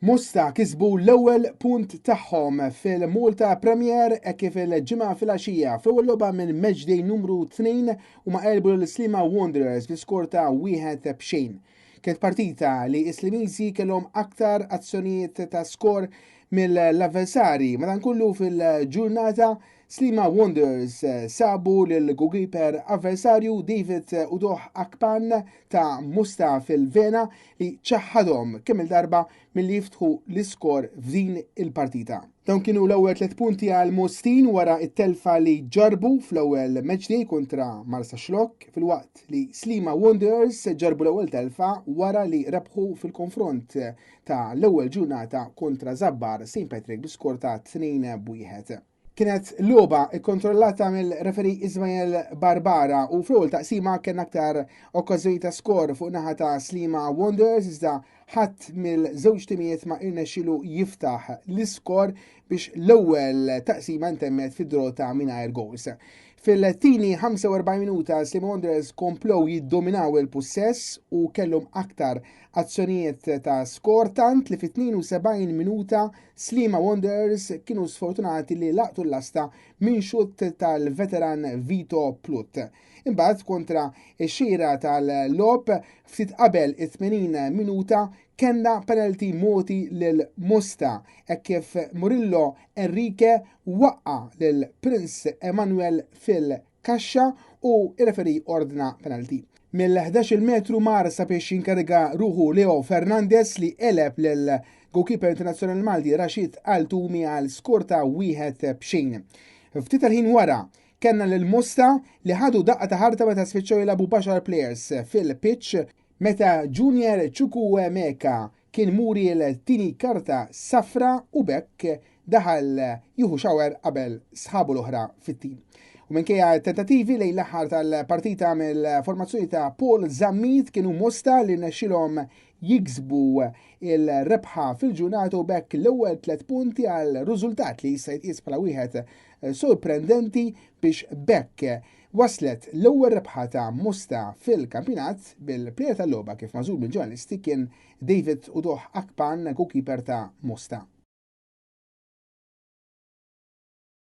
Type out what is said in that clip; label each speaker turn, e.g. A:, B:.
A: Mosta kisbu l-ewwel punt tagħhom fil-Malta Premier hekk kif il-Ġimgħa filgħaxija fl-ewwel logħba minn matchday numru 2 huma għelbu lil Sliema Wanderers bi skor ta' 1-0. Kienet partita li s-Slimiżi kellhom aktar azzjonijiet ta' skor mill-avversari. Madankollu fil-ġurnata Sliema Wanderers sabu lil goalkeeper avversarju David Udoh Akpan ta' Mosta fil-vena li ċaħħadhom kemm il-darba milli jiftħu l-iskor f'din il-partita. Dawn kienu l-ewwel tliet punti għal Mostin wara t-telfa li ġarbu fl-ewwel matchday kontra Marsaxlokk filwaqt li Sliema Wanderers ġarbu l-ewwel telfa wara li rebħu fil-konfront ta' l-ewwel ġurnata kontra Żabbar St Patrick bi skor ta' 2-1. Kienet logħba kkontrollata mill-referee Ismael Barbara u fl-ewwel taqsima kellna aktar okkażjoni ta' skor fuq naħa ta' Sliema Wanderers iżda ħadd mill-żewġ timijiet ma irnexxilu jiftaħ l-iskor biex l-ewwel taqsima ntemmet fi draw ta' mingħajr goals. Fil-tieni 45 minuta Sliema Wanderers komplow jiddominaw il-pussess u kellhom aktar azzjonijiet ta' skor tant li fit-72 minuta Sliema Wanderers kienu sfortunati li laqtu l-lasta minn xutt tal-veteran Vito Plut. Imbagħad kontra x-xejra tal-logħob ftit qabel it-80 minuta kellna penalty mogħti lil Mosta hekk kif Murillo Enrique waqqa' lil Prince Emanuel fil kaxxa u r-referee ordna penalty. Mill-11-il metru mar sabiex jinkariga ruħu Leo Fernandez li għeleb lil goalkeeper internazzjonali Malti Rashid Altumi għal skor ta' 1-0. Ftit tal-ħin wara, kellna lil Mosta li ħadu daqqa ta' ħarta meta spiċċaw jilagħbu b'għaxar players fil-pitch meta Junior Chukwuemeka kien muri l-tieni karta safra u b'hekk daħal jieħu shower qabel sħabu l-oħra fit-tim. U minkejja tentativi lejn l-aħħar tal-partita mill-formazzjoni ta' Paul Zammit kienu Mosta li rnexxilhom jiksbu il-rebħa fil-ġurnata u b'hekk l-ewwel tliet punti għal riżultat li jista' jitqies bħala wieħed sorprendenti biex b'hekk Waslet l-ewwel rebħa ta' Mosta fil-kampjonat bil-plejer tal-logħba kif magħżul mill-ġurnalisti kien David Udoh Akpan, goalkeeper ta' Mosta.